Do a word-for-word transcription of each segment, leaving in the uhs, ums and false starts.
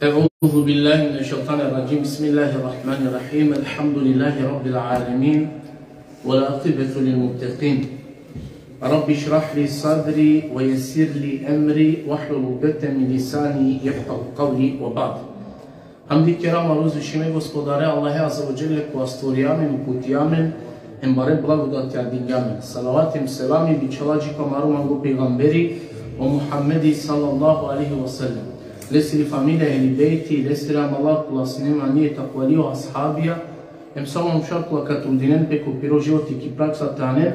أعوذ بالله من الشيطان الرجيم. بسم الله الرحمن الرحيم. الحمد لله رب العالمين. والعاقبة للمتقين. رب اشرح لي صدري ويسر لي أمري واحلل عقدة من لساني يفقهوا قولي وبعد. Hamdi kera amaro uzvišime Gospodare Allahe Azze ve Dželle, kova stvorija amen, uputija amen, hem bare blagodatija dinđa amen. Salavati hem selami bičhala dži ko amaro manglo pejgamberi, o Muhammedi sallallahu alejhi ve sellem. Lesiri familija, ehli bejti, lesiri amala kola sine imani, takvali, o ashabija, hem sa o manuša kola ka trudinen pe ko piro životi ki praksa te anen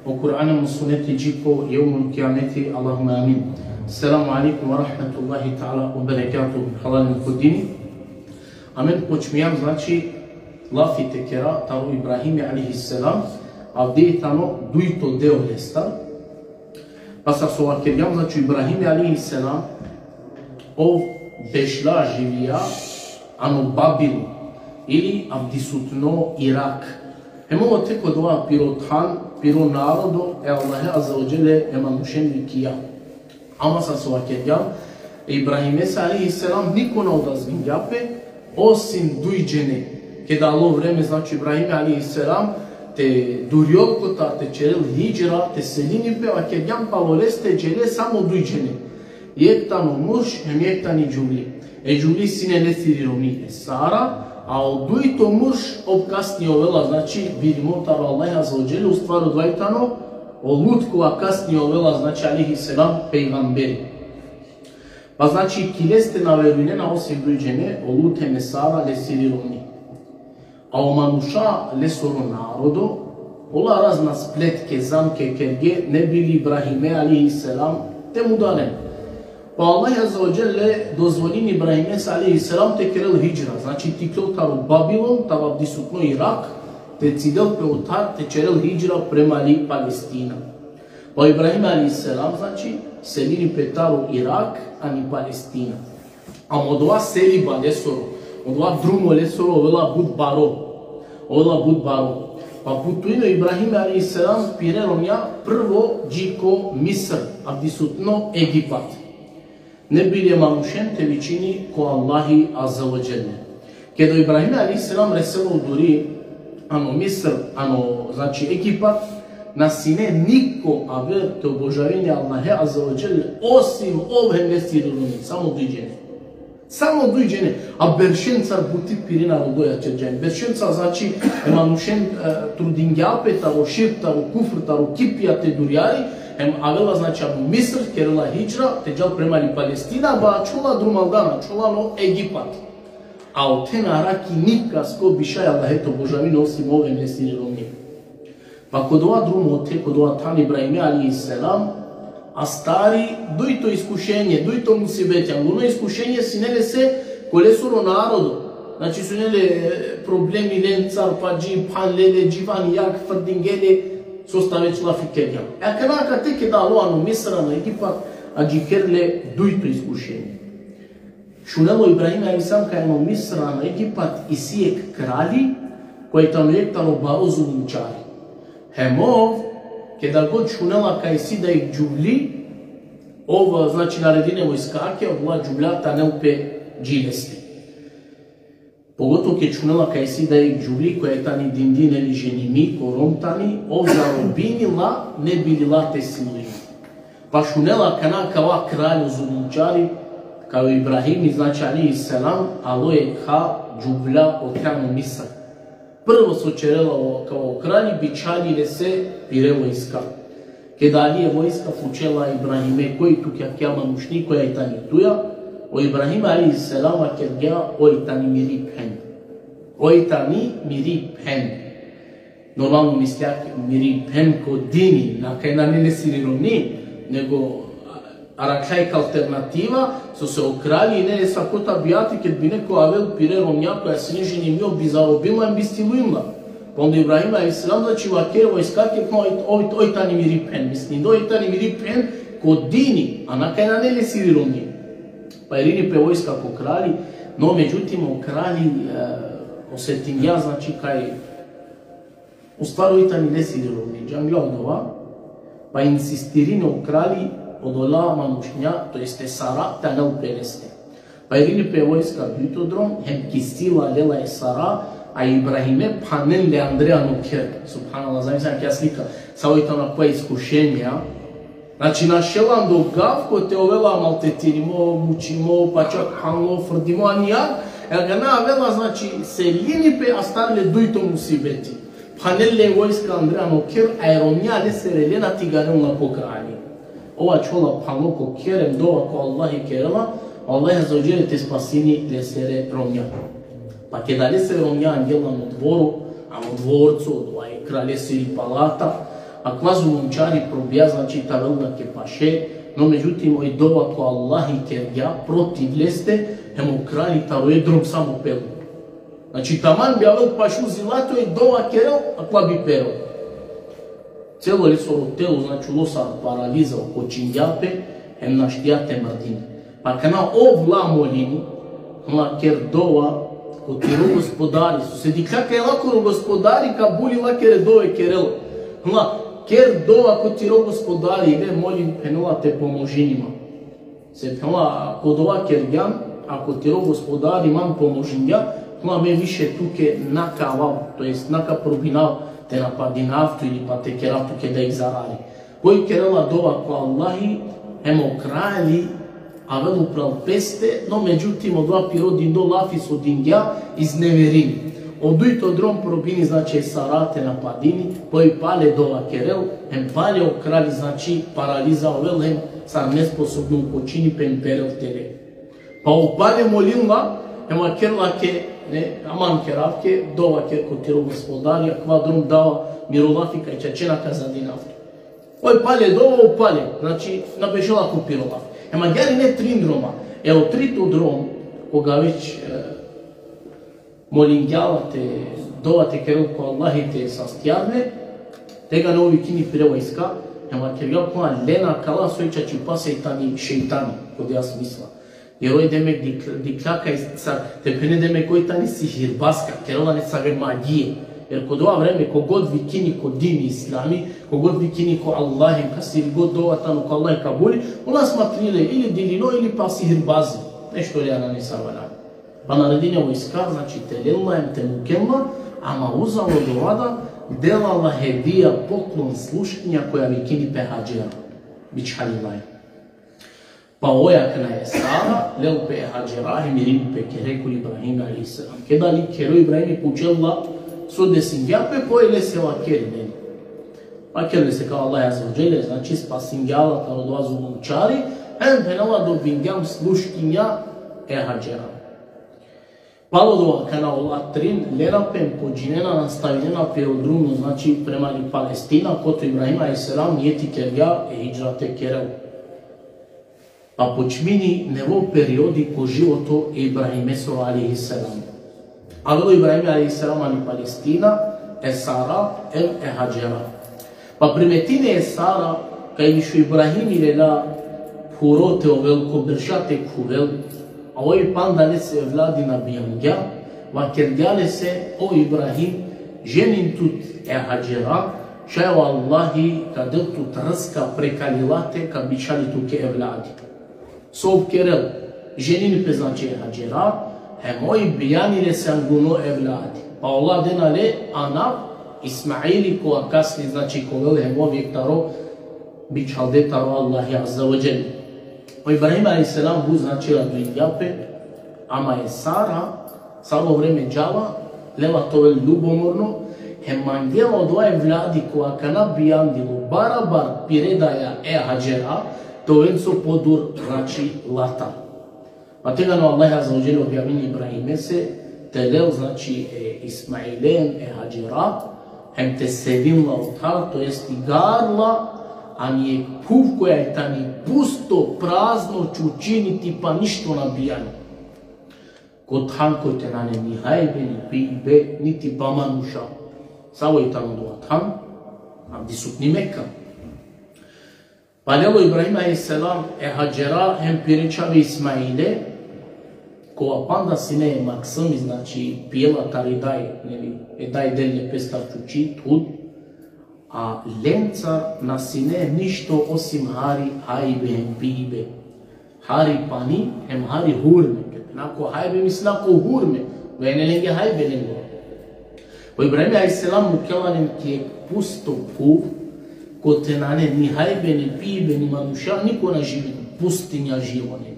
o Kur'ani hem o suneti dži ko jevmul kijameti, Allahumme amin. Selamu alejkum ve rahmetullahi teala ve berekatuhu. Halal hem ko dini. Amen počmijam, znači, lafi te kera taro Ibrahimi alejhi selam, avdive tano dujto deo lestar. Pa sar so vakergjam, znači, Ibrahimi alejhi selam, ov bešla, živija ano Babilon, ili avdisutno Irak. Hem ov ote ko dova piro than, piro narodo e Allahe Azze ve Dželle e manušen vikija. Ama sar so vakergjam, e Ibrahimese alejhi selam niko na odazvingja pe, osim duj džene. Keda alo vreme, znači, Ibrahimi alejhi selam te durjol kotar, te ćerel hidžra, te selini pe, vakergjam, palo leste džele samo duj džene. Jekh tano murš, hem jekh tani džuvli. E džuvli sine lesiri romni e Sara, a o dujto murš ov kasnije ovela, znači, birimo taro Allahe Azze ve Dželle, u stvari odova i tano o Lut, kova kasnije ovela, znači, alejhi selam, pejgamberi. Pa, znači, ki leste na verujnena osim duj džene, o Lut hem e Sara, lesiri romni. A o manuša, lesoro narodo, ola razna spletke, zamke kerge, ne bi li Ibrahime alejhi selam te mudaren. Pa Allah Azze ve Dželle dozvolini Ibrahimese alejhi selam te kerel hidžra, znači te iklol taro Babilon, taro avdisutno Irak, te cidel pe otar, te ćerel hidžra prema li Palestina. Pa Ibrahim alejhi selam, znači, selini pe taro Irak ani Palestina. Ama odova seliba lesoro, odova drumo lesoro ovela but baro. Ovela but baro. Pa putuini o Ibrahim alejhi selam pire romnja prvo dži ko Misr, avdisutno Egipat. Ne bi li e manušen te vičini ko Allahi Azze ve Dželle. Keda o Ibrahim alejhi selam resela odori ano Misr, ano, znači, Egipat, na sine niko aver te obožavini Allahe Azze ve Dželle, osim ov hem lesiri romni, samo duj džene. Samo duj džene, a beršencar buti pire narodoja ćerđa len. Beršencar, znači, e manušen, e, trudingja pe taro širk, taro kufr, taro kipija te durjari, hem avela, znači, ano Misr, kerela hidžra, te džal prema li Palestina, pa ačhola drumaldan, ačhola ano Egipat. A ote na araki nikasko bišaj Allahe te obožavini osim ov hem lesiri romni. Pa ko dova drumo ote, ko dova than Ibrahime alejhi selam astari dujto iskušenje, dujto musibeti. Angluno iskušenje sine lese ko lesoro narodo. Znači, sine le, e, problemi lencar, pa dži phanle le, dži van jag frdinge le, so sta već lafi kergjam. E akana akate keda alo ano Misr, ano Egipat, adžikerel le dujto iskušenje. Šunela o Ibrahim alejhi selam kaj ano Misr, ano Egipat, isi jekh kralji, koj tano jekh taro baro zulumčari. Hem ov, keda god šunela kaj isi da jekh džuvli, ov, znači, naredini e vojskake, odola džuvlja te anel pe dži leste. Pogotovo ked šunela kaj isi da jekh džuvli, koja tani dindi, neli, ženimi, ko rom tani, ov zarobini la, ne bi li la te siluini. Pa šunela akana kava kralj, o zulumčari, kaj o Ibrahimi, znači, alejhi selam, alo jekha džuvlja ote ano Misr. Prvo so ćerela o, kava o kralji, bičhali lese pire vojska. Keda ali e vojska, pučela Ibrahime: koj tut akija manušni, koja i tani tuja? O Ibrahim alejhi selam vakergja: oj tani miri phen. Oj tani miri phen. Normalno mislja miri phen ko dini, na kaj nane lesiri romni, nego arakhlja jekh alternativa, sose o kralji ine sa ko tabijati, ked bi neko avel pire romnja koja sine ženimi, ov bi zarobin la, bi siluin la. Pa onda Ibrahim alejhi selam, znači, vakeri e vojskake: oj, oj, oj tani miri phen, mislindo oj tani miri phen ko dini, a na kaj nane lesiri romni. Pa irini pe vojska ko kralji, no međutim o kralji, e, osetingja, znači, kaj u stvari oj tani lesiri romni, džangla odova, pa insistirini o kralji odola manušnja, to jeste Sara, te anel pe leste. Pa irini pe vojska dujto drom, hem ki sila lela e Sara, a Ibrahime phanel le andre ano kher. Subhanallah, zamisli akija slika. Savo i tano akava iskušenje, a? Znači, našela ando gav kote ovela maltretirimo, mučimo, pa čak phanlo, frdimo, ani ja, e akana avela, znači, selini pe astarle dujto musibeti. Phanel le vojska andre ano kher, a e romnja lesere lena te igarel la ko kralji. Ov ačhola phanlo ko kher, hem dova ko Allahi kerela, Allah azze ve dželle te spasini lesere romnja. Pa keda lesere romnja angje la ano dvoro, ano dvorco, dova e kralesiri palata, akava zulumčari probija, znači, te avel la ke paše, no međutim, oj dova ko Allahi kergja protiv leste, hem o kralji taro e drom samo pelo. Znači, taman bi avel pašo zilate, oj dova kerel, akava bi perel. Celo lesoro telo, znači, ulo sar paraliza, okočingja pe, hem naštija te mrdini. Pa akana ov la molini, la ker dova ko tiro Gospodari, so se dikhlja kaj lakoro Gospodari kabuli lakere dove kerel. La ker dova ko tiro Gospodari, le molin, phenela, te pomožini ma. Se phenela, ako dova kergjam, ako tiro Gospodari man pomožingja, phenela, me više tuke na ka avav, to jest na ka probinav te napadinav tu ili pa te kerav tuke dajek zarari. Oj kerela dova ko Allahi, hem o kralji avel upral peste, no međutim, odova piro dindo lafi so dingja, izneverini. O dujto drom probini, znači, e Sara te napadini, pa oj pale dova kerel, hem pale o kralji, znači, paraliza ovel, hem sar nesposobno okočini pe hem perel tele. Pa ov pale molin la, hem vakerla ke, ne, aman kerav ke, dova ker ko tiro Gospodari, akava drom dava miro lafi kaj čače na ka zadinav tu. Oj pale dova, ov pale, znači, na bešela ko piro lafi. Hem agjaar ine trin droma. E o trito drom, koga već, e, molingja la te, dova te kerel ko Allahi te sastjarel le, tegani ov vikini pire vojska, hem vakergja: Ko, lena akala, soj čačipaste tani šejtani, ko dova smisla. Jer oj, demek, dikh-, dikhlja kaj sar te phene, demek, oj tani sihirbaska, kerela nesave magije. Jer ko dova vreme, kogod vikini ko dini islami, kogod vikini ko Allahi, kasiri god dova tano, ko Allahi kabuli, ola smatrini le ili dilino ili pa sihirbazi. Nešto le, a nane sar valjani. Pa naredini e vojska, znači, te len la hem te muken la, ama uzalo dova da dela la hedija, poklon, sluškinja koja vikini pe Hadžera. Bičhali la. Pa oj akana e Sara, lel pe e Hadžera, hem irini pe khere ko Ibrahim alejhi selam. Keda ili khere, o Ibrahim pučel la so desingja pe, pa oj lese vakeri, ne. Vakerel lese kaj o Allah azze ve dželle, znači, spasingja la taro dova zulumčari, hem phenela dobingjam sluškinja e Hadžera. Palo dova, akana ola trin lena pe hem pođinena, nastavinena pe o drumo, znači, prema li Palestina, kote o Ibrahim alejhi selam nijeti kergja e hidžra te kerel. Pa počmini nevo periodi ko životo e Ibrahimesoro alejhi selam. Avela o Ibrahim alejhi selam ani Palestina, e Sara hem e Hadžera. Pa primetini e Sara kaj više o Ibrahim i lela phuro te ovel, ko berša te khuvel, a oj panda lese evladi na bijangja, vakergja lese: O Ibrahim, ženin tut e Hadžera, šaj o Allahi ka del tut rska prekali late, ka bičhali tuke evladi. So ov kerel, ženini pe, znači, e Hadžera, hem oj bijani lese anguno evladi. Pa ola dena le anav Ismaili, kova kasni, znači, ka ovel hem ov jekh taro bičhalde taro Allahi azze ve dželle. O Ibrahim alejhi selam but, znači, raduingja pe, ama e Sara, savo vreme džala, lela te ovel ljubomorno, hem mangela odova evladi kova akana bijandilo barabar pire daja e Hadžera, te oven so podur, znači, latar. Pa tegani o Allah azze ve dželle objavini Ibrahimese te lel, znači, e Ismailen, e Hadžera, hem te selin la otar, to jest igar la ani jekh phuv koja i tani pusto, prazno, čuči, niti pa ništo na bijani. Ko than kote nane ni hajbe, ni pibe, niti pa manuša. Savo i tano dova than? Avdisutni Meka. Pa lel o Ibrahim alejhi selam e Hadžera hem pire čhave Ismaile, kova panda sine e maksumi, znači, pijela tari daj, neli, e daj del le pestar čuči, thud, a lencar na sine ništo osim hari hajbe hem pibe. Hari pani hem hari hurme. Na ko hajbe, misla ko hurme. Vene lenge hajbe lengo. O Ibrahim alejhi selam mukela len ki jek pusto phuv, kote nane ni hajbe, ni pibe, ni manuša, niko na živi. Pustinja živo len.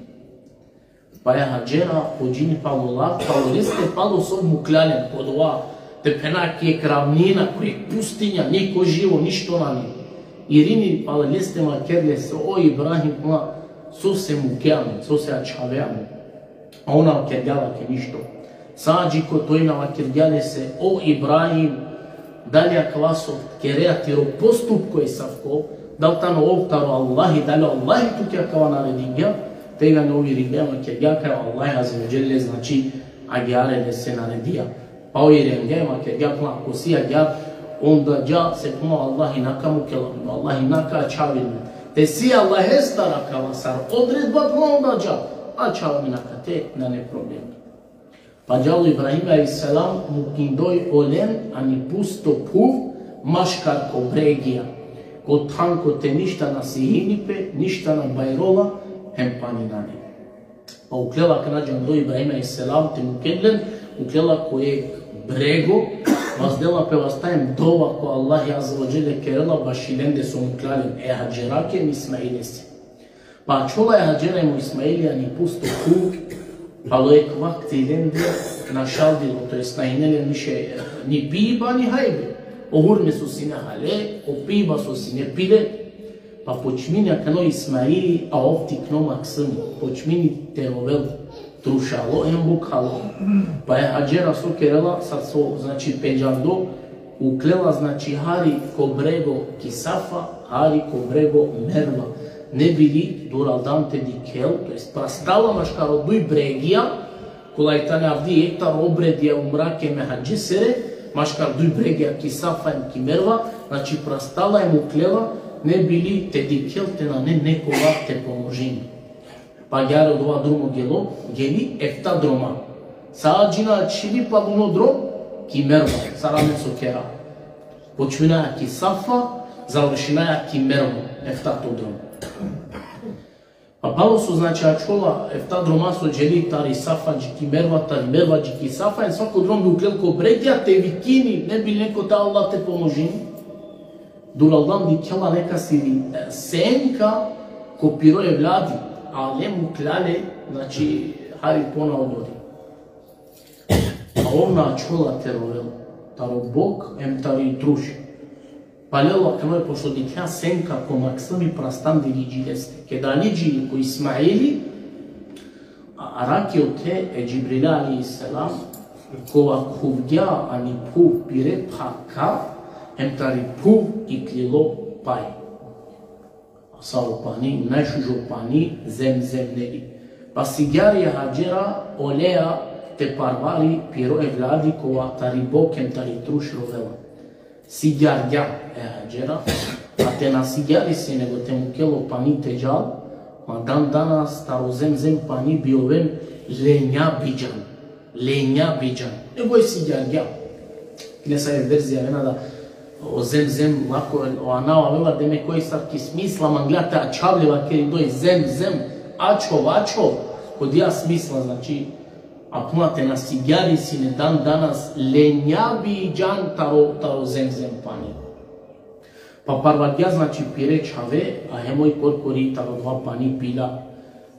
Pa e Hadžera hodžini palo lav, palo leste, palo so mukla len, ko dova, te phena ki jek ravnina, ko jek pustinja, niko živo, ništo nane. Irini palo leste, vakerela lese: O Ibrahim, ma, sose mukea amen, sose ačhavea amen? A ona vakergja lake: Ništo. Sa dži ko toj, ona vakergja lese: O Ibrahim, dali akava so kerea tiro postupko esavko, dal tano ov taro Allahi, dali Allahi tuke akava naredingja? Tegani ov iringja, vakergja kaj o Allahi azze ve dželle, znači, agjaar lese naredija. Pa ov iringja, vakergja: Ako si agjaar, onda dža, se o Allahi na ka mukela amen, o Allahi na ka ačhavel amen. Te si Allahestar akava sar odredba, onda dža, ačhav amen akate, nane problem. Pa džal o Ibrahim alejhi selam, mukindoj olen ani pusto phuv maškar ko bregija, ko than kote ništa na sijini pe, ništa na bajrola, hem pani nane. Pa uklela, kana džando Ibrahim alejhi selam te mukel len, uklela ko jek brego, vazdela pe vasta hem dova ko Allahi azze ve dželle kerela baši lende so mukla len, e Hadžerake hem Ismailese. Pa ačhola e Hadžera hem o Ismaili ani pusto phuv, palo jek vakti lende našaldilo, to jest na ine len više ni piba ni hajbe. O hurme so sine hale, o piba so sine pile. Pa počmini akana o Ismaili, a ov tikno maksumi, počmini te rovel, trušalo hem bukhalo. Pa e Hadžera so kerela, sar so, znači, pendžardo, uklela, znači, hari ko brego ki Safa, hari ko brego Merva, ne bi li duraldan te dikhel, to jest prastala maškaro duj bregija, kola i tane avdi jekh taro obredija umrake hem hadžisere, maškar duj bregija ki Safa hem ki Merva, znači, prastala hem uklela, ne bi li te dikhel te nane nekoga te pomožini. Pa agjaar odova drumo gelo, geli efta droma. Sa džina ačhili pa duno drom, ki Merva, sar amen so kera. Počminaja ki Safa, završinaja ki Merva, eftato drom. Pa palo so, znači, ačhola efta droma so dželi tari Safa dži ki Merva, tari Merva dži ki Safa, hem svako drom bi uklel ko bregija te vikini, ne bi li neko te Allah te pomožini. Duraldan dikhela nekasiri, e, senka ko piro evladi, ale mukla le, znači, hari pona odori. A ov na ačhola te rovel, taro bok hem tari truš. Palel akana, pošto dikhea senka ko maksumi, prastan diri dži leste. Keda ani dži ko Ismaili, a, araki ote e Džibril alejhi selam, kova khuvgja ani phuv pire phaka, hem tari phuv iklilo paj. Sa o pani, najšužo pani, Zemzem, neli. Pa sigjari e Hadžera oleja te parvari piro evladi kova tari bok hem tari truš rovela. Sigjargja e Hadžera, a te na sigjari sine nego te mukel o pani te džal, ma dan danas taro Zemzem pani bi oven lenja bidžan. Lenja bidžan. Nego e sigjargja. Nesave verzija avena da o Zemzem, lako, o anav avela, demek, koj sar ki smisla mangla te ačhav le, vakerindoj Zemzem, ačhov, ačhov, kodija smisla, znači, a puna te na sigjari sine dan danas lenja bidžan taro, taro Zemzem pani. Pa parvargja, znači, pire čhave, a hem oj korkori taro dova pani pila.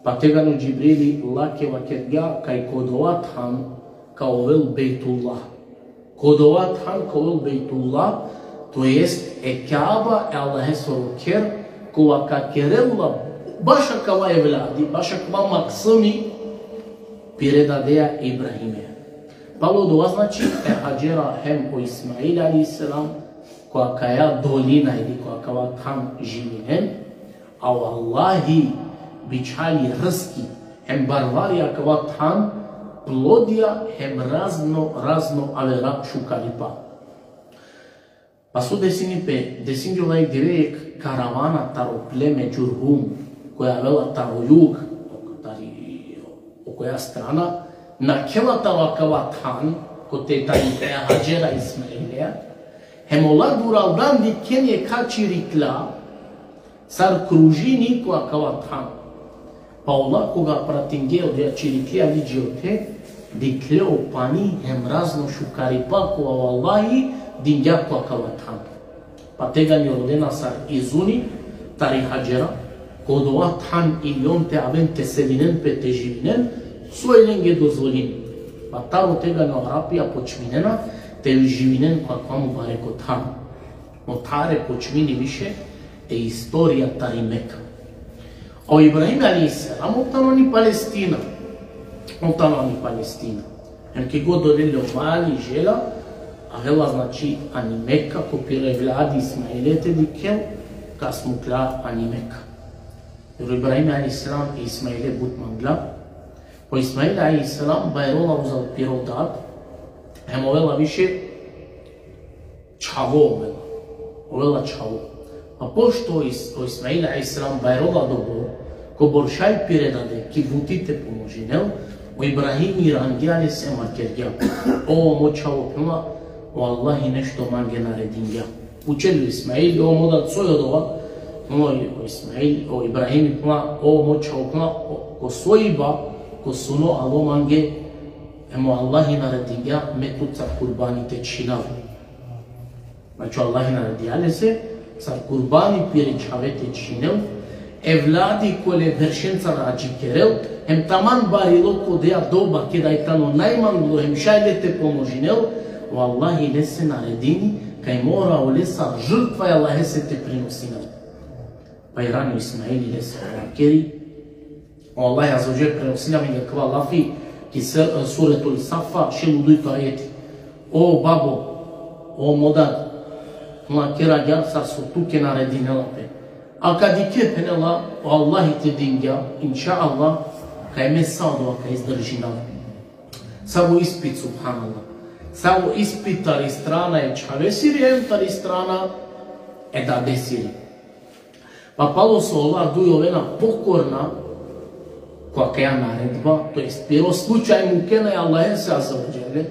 Pa tegani o Džibrili lake vakergja kaj ko dova than ka ovel Bejtullah. Ko dova than ka ovel Bejtullah, to jest e Kaba, e Allahesoro kher, kova ka kerel la baš akava evladi, baš akava maksumi pire dadeja Ibrahime. Palo dova, znači, e Hadžera hem o Ismail alejhi selam, ko akaja dolina ili ko akava than živinen, a o Allahi bičhali rizki, hem barvari akava than plodija hem razno, razno avera šukaripa. Pa so desini pe, desini pe, ola jek dive jek karavana taro pleme Džurhum, koja avela taro jug, tari, okoja strana, nakhela taro akava than, kote tari e Hadžera Ismailea, hem ola duraldan dikhena jekha čirikla, sar kružini ko akava than. Pa ola koga pratingje odoja čiriklija liđi ote, dikhle o pani hem razno šukaripa kova o Allahi dingja ko akava than. Pa tegani rodena sar izuni tari Hadžera, ko dova than ili on te aven te selinen pe te živinen, so i lenge dozvolini. Pa taro tegani o Arapija počminena te živinen ko akava mubareko than. Otare počmini više e istorija tari Meka. A o Ibrahim alejhi selam, ov tano ani Palestina. Ov tano ani Palestina. Hem ki god ole le o mali, želja, avela, znači, ani Meka, ko piro evladi Ismaile te dikhel, kas mukla ani Meka. Jer o Ibrahim alejhi selam e Ismaile but mangla. O Ismail alejhi selam bajrola uzal piro dad, hem ovela više čhavo ovela. Ovela čhavo. A pošto o Is-, o Ismail alejhi selam bajrola dobro, kobor šaj pire dade ki buti te pomožinel, o Ibrahim irangja lese, vakergja: O mo čhavo, phenela, o Allahi nešto mange naredingja. Pučel o Ismail: O mo dad, soj odova? Phenela o Ismail, o Ibrahim, phenela: O mo čhavo, phenela, o, ko soiba, ko suno alo mange, hem o Allahi naredingja me tut sar kurbani te čhinav. Znači, o Allahi naredingja lese sar kurbani pire čhave te čhinel, evladi kole beršenca adžikerel, hem taman barilo ko odoja doba keda i tano najmanglo hem šaj le te pomožinel, o Allahi lese naredini kaj mora ole sar žrtva e Allahese te prinosinel. Pa irani o Ismaili lese, vakeri, o Allah azze ve dželle prenosini amenge akava lafi ki se-, Suretul Safa, šel u dujto ajeti: O babo, o mo dad, ma ker agjaar sar so tuke naredinela pe. A ka dikhe, phenela, o Allahi te dingja, inšallah, kaj me sa odova ka izdržinav. Savo ispit, subhanallah. Savo ispit tari strana e čhavesiri, hem tari strana e dadesiri. Pa palo so ola duj ovena pokorna ko akaja naredba, to jest piro slučaj mukena e Allahese azze ve dželle.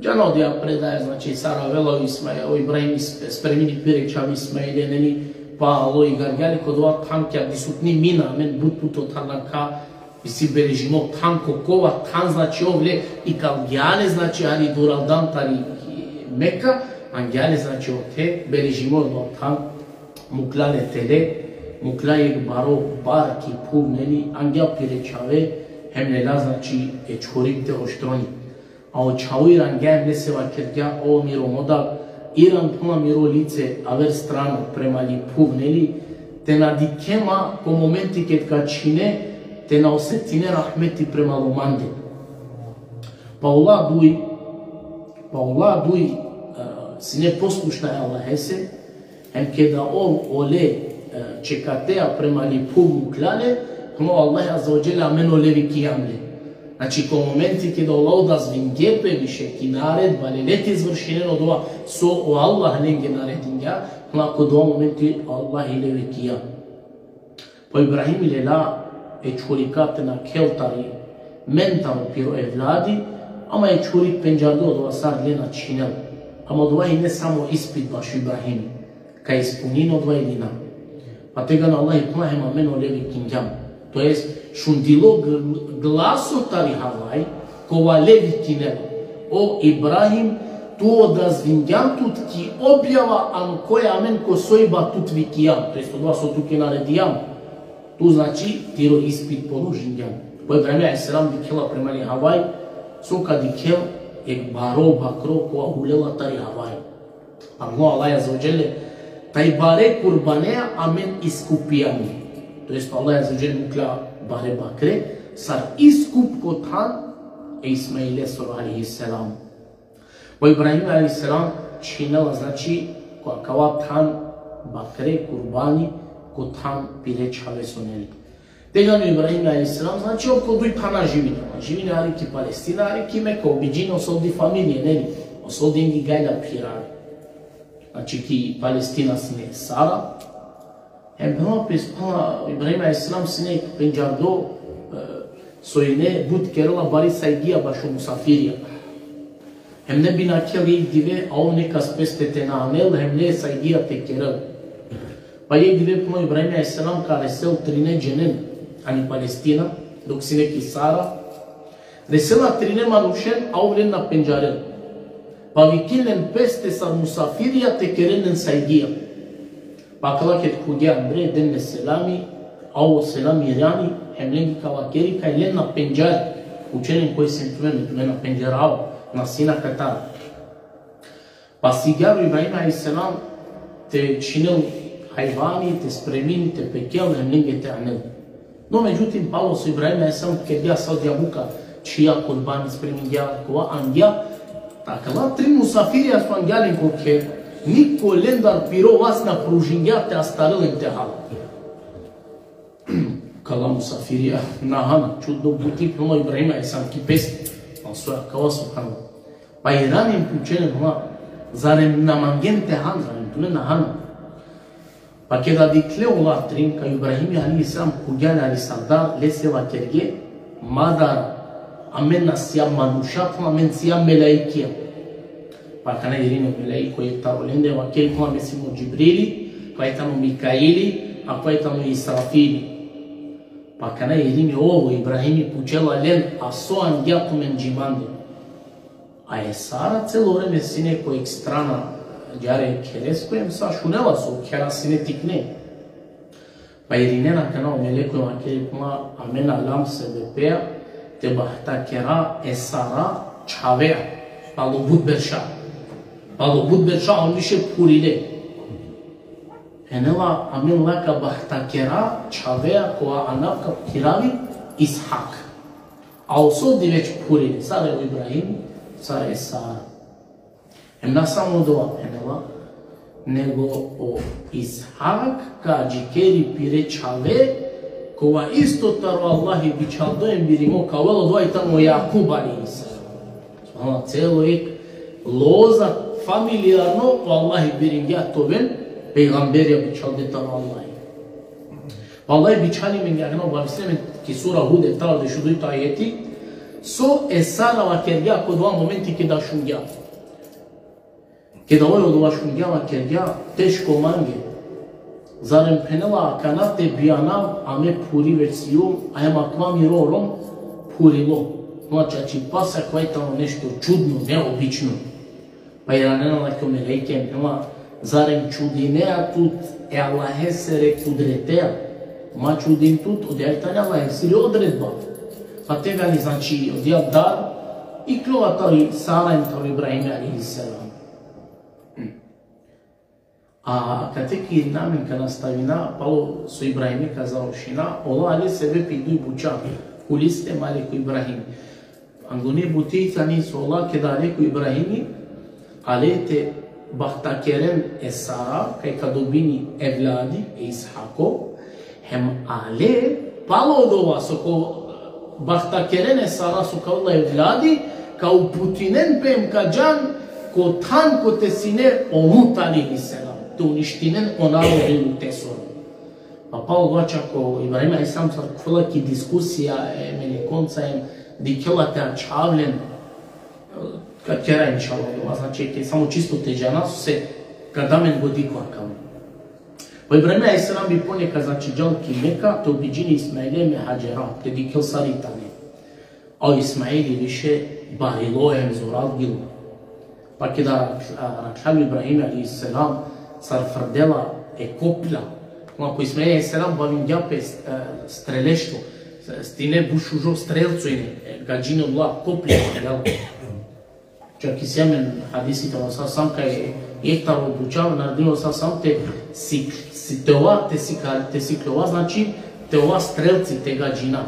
Džana odoja predaja, znači, sar avela o Ismail, o Ibrahim is-, spremini pire čhave Ismaile, neli, pa alo, igargja le ko dova than ki adisutni Mina, amen but puto than nakha, isi beležimo than, ko kova than, znači, ov le ikalgja le, znači, hari duraldan tari Meka, angja le, znači, ote beležimo dova than, mukla le tele, mukla jekh baro bar ki phuv, neli, angja pire čhave, hem lela, znači, e čhurik te oštroni. A o čhavo irangja hem lese vakergja: O miro mo dad, iran, phenela, miro lice aver strano prema li phuv, neli, te na dikhe ma ko momenti ked ka čhine, te na osetine rahmeti prema lo mande. Pa ola duj, pa ola duj, e, sine poslušna e Allahese, hem keda ov ole, e, čekatea prema li phuv mukla le, hem o Allah azze ve dželle amen ole vikijam le. Znači, ko momenti keda ola odazvingje pe više ki naredba, lele te izvršinen odova so o Allah lenge naredingja, hem ko dova momenti o Allah i le vikija. Pa o Ibrahim lela e čhurika te nakhel tari men, taro piro evladi, ama e čhurik pendžardo, odova sar le na čhinel. Ama odova ine samo ispit bašo Ibrahim, ka ispunini odova ili na. Pa tegani o Allah i phenela: Hem amen ole vikingjam. To jest, šundilo gl-, glaso tari havaj, kova le vikinela: O Ibrahim, tu odazvingjan tut ki objava ano koja amen ko soiba tut vikijam, to jest odova so tuke naredijam. Tu, znači, tiro ispit položingjan. Pa o Ibrahim alejhi selam dikhela prema li havaj, so ka dikhel, jekh baro bakro kova hulela tari havaj. Ano Allah azze ve dželle: Taj bare kurbaneja amen iskupijam. To jest, Allah azze ve dželle mukla bare bakre sar iskup ko than e Ismailesoro alejhi selam. Pa o Ibrahim alejhi selam čhinela, znači, ko akava than bakre kurbani, ko than pire čhave so neli. Tegani o Ibrahim alejhi selam, znači, ov ko duj thana živini. Živini hari ki Palestina, hari ki Meka, običajno, o soldi familije, neli? O soldi ingi gajla phirave. Znači, ki Palestina sine Sara. Hem phenela pes, phenela, Ibrahim alejhi selam sine pendžardo, e, so ine but kerela bari sajgija bašo musafirija. Hem ne bi nakhel jekh dive, a ov nekas peste te na anel, hem ne sajgija te kerel. Pa jekh dive, phenela, Ibrahim alejhi selam ka resel trine dženen. ani Palestina, dok sine ki Sara, resela trine manušen, a ov len na pendžarel. Pa vikin len peste sar musafirija te keren len sajdija. Pa akala ked khuvgje andre, den le selami, a ov selami irani, hem lenge ka vakeri kaj len na pendžari. Pučen len koj sine tumen, me tumen na pendžarava, na sine akatar. Pa sigja o Ibrahim alejhi selam te čhinel hajvani, te spremini, te pekel, hem lenge te anel. No, međutim, palo so Ibrahim alejhi selam kergja sa o djavuka, čhija kurbani, spremingja, kova angja, ta akala trin musafirija so angja len ko kher, niko lendar piro vas na pružingja te astarel len te hal. Akala musafirija na hana, čudno buti, phenela o Ibrahim alejhi selam ki peste. Al so akava, subhanallah. Pa irani hem pučen len, phenela, zarem na mangen te han, zarem tumen na hana? Pa keda dikhle ola trin kaj o Ibrahim alejhi selam khuvgja le ari sardar, lese vakerge: Madar, amen na sijam manuša, phenela, amen sijam melaikija. Pa akana irini o melaiko jekh taro lende, vakeri, phenela, me sijum o Džibrili, kova tano Mikaili, a kova tano Israfili. Pa akana irini ov, o Ibrahimi, pučela len: A so angja tumen dži mande? A e Sara celo vreme sine ko jekh strana, džare kheresko, hem sa šunela so khera sine tikne. Pa irinena akana o meleko, vakeri, phenela, amen alam sebepeja te bahtakera e Sara čhavea, palo but berša. Palo but berša on više phurile. Phenela, amen la ka bahtakera čhavea kova anav ka phiravi Ishak. A o so di već phurile, sar e o Ibrahim, sar e Sara. Hem na samo dova, phenela, nego o Ishak ka adžikeri pire čhave, kova isto taro Allahi bičhaldo hem birimo ka ovel, odova i tano o Jakub alejhi selam. Subhanallah, celo jekh loza familijarno o Allahi biringja te oven pejgamberja bičhalde taro Allahi. Vallahi, bičhali amenge, akana obavestinen amen ki sura Hud, e taro dešudujto ajeti, so e Sara vakergja ko dova momenti keda šungja. Keda oj odova šungja, vakergja: Teško mange. Zarem, phenela, akana te bijanav, a me phuri već sijum, a hem akava miro rom phurilo. Phenela, čačipasa, akava i tano nešto čudno, neobično. Pa iranena lake o melaike, phenela, zarem čudinea tut e Allahesere kudretea? Ma čudin tut, odija tani Allahesiri odredba. Pa tegani, znači, odija dar ikljola tari Sara hem tari Ibrahim alejhi selam. A kate ki namin ka nastavina, palo so Ibrahimi ka završina, ola ale sebepi duj buča, kuliste male ko Ibrahim. Anguni buti tani so ola keda ale ko Ibrahimi, ale te bahtakeren e Sara, kaj ka dobini evladi, e Ishako, hem ale, palo odova so ka bahtakeren e Sara so ka ovel evladi, ka uputinen pe hem ka džan ko than kote sine o Lut alejhi selam, te uništinen o narodi Lutesoro. Pa palo odova čak o Ibrahim alejhi selam sar khuvela ki diskusija e melekonca hem dikhela te ačhavel len, ka kera inšallah odova, znači, te samo čisto te džana, sose ka da amen godi ko akava. Pa Ibrahim alejhi selam bi poneka, znači, džal ki Meka, te obiđini Ismaile hem Hadžera, te dikhel sar i tane. A o Ismaili više barilo hem zoral bilo. Pa keda, a, rakhlja le o Ibrahim alejhi selam, sar frdela e koplja. Ako Ismail alejhi selam bavingja pe, e, streleštvo, s-, sine but šužo strelco ine, e, gadžine ola koplja strelco. Čak isi amen hadisi taro sa sam kaj jekh taro buča naredinela sa sam te sik-, si te ova, te sika-, te sikljova, znači, te ova strelci, te gadžina.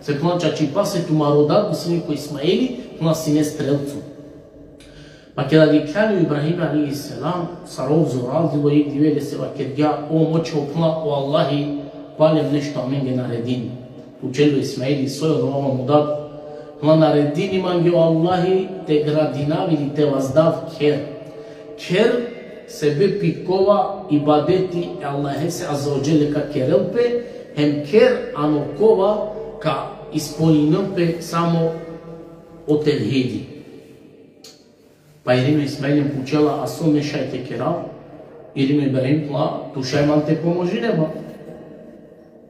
Se, phenela, čačipase tumaro dad, misline ko Ismaili, phenela, sine strelco. Pa keda dikhlja le o Ibrahim alejhi selam, sar ov zoral bilo, jekh dive lese vakergja: O mo čhavo, phenela, o Allahi palem nešto amenge naredini. Pučel le o Ismaili: Soj odova, mo dad? Phenela: Naredini mange o Allahi te gradinav ili te vazdav kher. Kher sebepi kova ibadeti e Allahese azze ve dželle ka kerel pe, hem kher ano kova ka ispolninel pe samo o tevhidi. Pa irini o Ismail hem pučela: A so me šaj te kerav? Irini o Ibrahim, phenela: Tu šaj man te pomožine man.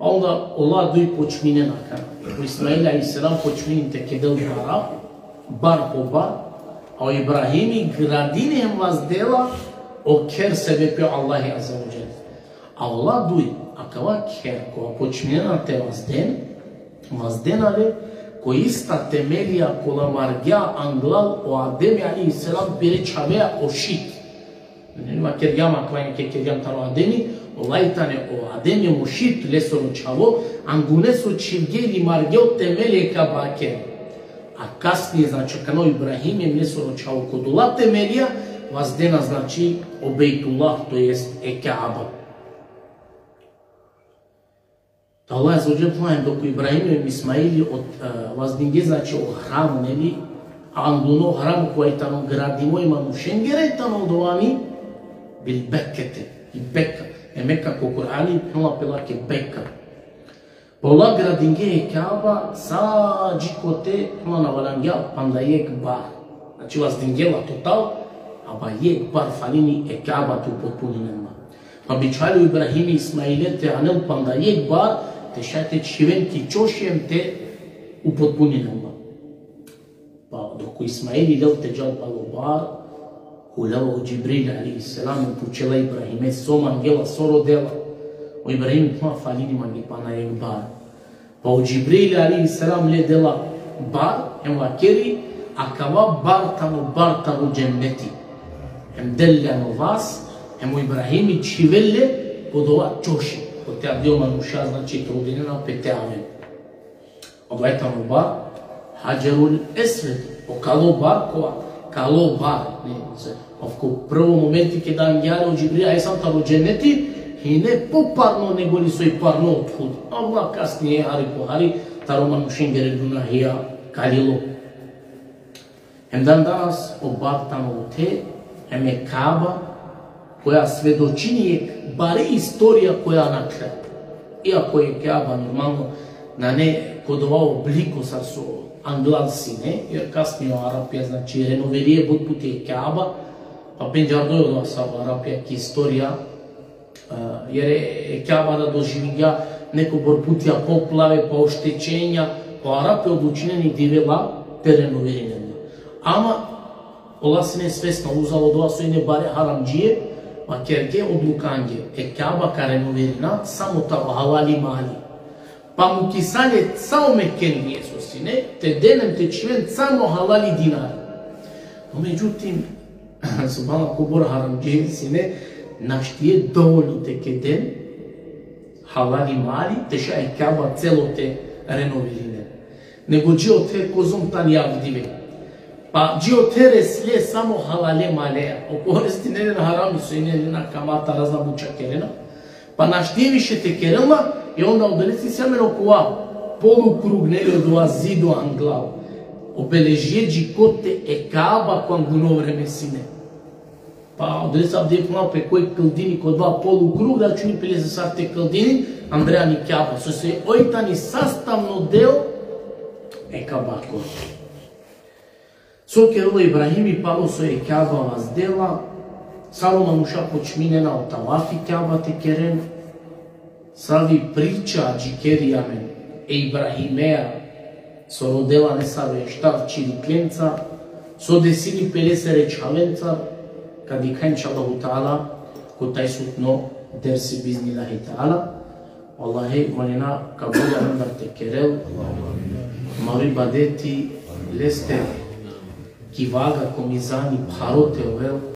Onda ola duj počminena akana. O Ismail alejhi selam počmini te kedel bara, bar po bar, a o Ibrahimi gradini hem vazdela o kher sebepi o Allahi azze ve dželle. A ola duj, akava kher kova počminena te vazden, vazdena le ko ista temelija kola margja anglal o Ademi alejhi selam pere čhavea o Šit. Ne vakergjam akava, ke kergjam taro Ademi, olaj tane o Ademi hem o Šit, lesoro čhavo, angune so čhivgje ili margje o temeli e Kabake. A kasnije, znači, akana o Ibrahim hem lesoro čhavo ko dola temelija vazdena, znači, o Bejtullah, to jest e Kaba. Allah azze ve dželle, dok o Ibrahim hem Ismaili od, e, vazdingje, znači, o hram, neli, a angluno hram kova i tano gradimo e manušengere i tano odova ani bil Bekkete, i Bekka. E Mekka ko Kur'ani phenela pe lake Bekka. Pa ola gradingje e Kaba, sa dži kote, phenela, na valjangja panda jekh bar. Znači, vazdingje la total, ama jekh bar falini e Kaba te upotpuninen ma. Pa bičhali o Ibrahimi Ismaile te anel panda jekh bar, te šaj te čhiven ki čoši hem te upotpuninen ma. Pa dok o Ismaili lel te džal palo bar, hulela o Džibril alejhi selam, pučela Ibrahime so mangela, so rodela. O Ibrahim phenela, falini mange pana jekh bar. Pa o Džibril alejhi selam le dela bar, hem vakeri, akava bar tano bar taro dženneti. Hem del le ano vas, hem o Ibrahimi čhivel le ko dova čoši, kote avdive o manuša, znači, trudinena pe te aven. Odova tano bar Hadžerul Esved, o kalo bar, kova, kalo bar, ne, se, ov ko prvo momenti keda angja le o Džibril alejhi selam taro dženneti, hine poparno nego li soj parno othud. Ama kasnije hari po hari taro manušengere gunahija kalilo. Hem dan danas o bar tano ote, hem e Kaba, koja svedočini jekh bari istorija koja nakhle. Iako e Kaba normalno nane ko dova obliko sar so anglal sine, jer kasnije o Arapija, znači, renovirije but puti e Kaba, pa pendžardo odova sar o Arapija ki istorija, a, jer e, e Kaba da doživingja nekobor putija poplave, pa oštećenja, pa o Arapi odlučinena i dive la te renovirinen. Ama ola sine svesna, uzalo odova so ine bare haramdžije, vakerge, odlukange, e Kaba ka renovirina samo taro halali mali. Pa mukisale sa o Mekendije so sine, te den hem te čhiven samo halali dinari. No, međutim, subhanallah, kobor haramdžije sine, naštie dovoljno te keden halali mali, te šaj e Kaba celo te renovirinen. Nego dži ote kozom tani avdive. Pa dži ote resle samo halale maleja. O koristinena harami so ine lena kamata, razna buča kerena. Pa naštie više te kerel ma, i onda odolese isi amen okova polukrug, neli, odova zido anglal. Obeležie dži kote e Kaba ko angluno vreme sine. Pa odolese avdive phenela pe koj kldini ko odova polukrug, računi pe lese sar te kldini andre ani Kaba, sose oj tani sastavno deo e Kabako. So kerela o Ibrahimi palo so e Kaba vazdela, sar o manuša počminena o tavafi Kaba te keren, savi priča adžikeri amen e Ibrahimea, so rodela nesave štar čiriklenca, so desini pe lesere čhavenca, ka dikha inšallahu teala ko tajsutno dersi biiznillahi teala. Allahi molina kabul amendar te kerel, maro ibadeti leste ki vaga, ko mizani pharo te ovel.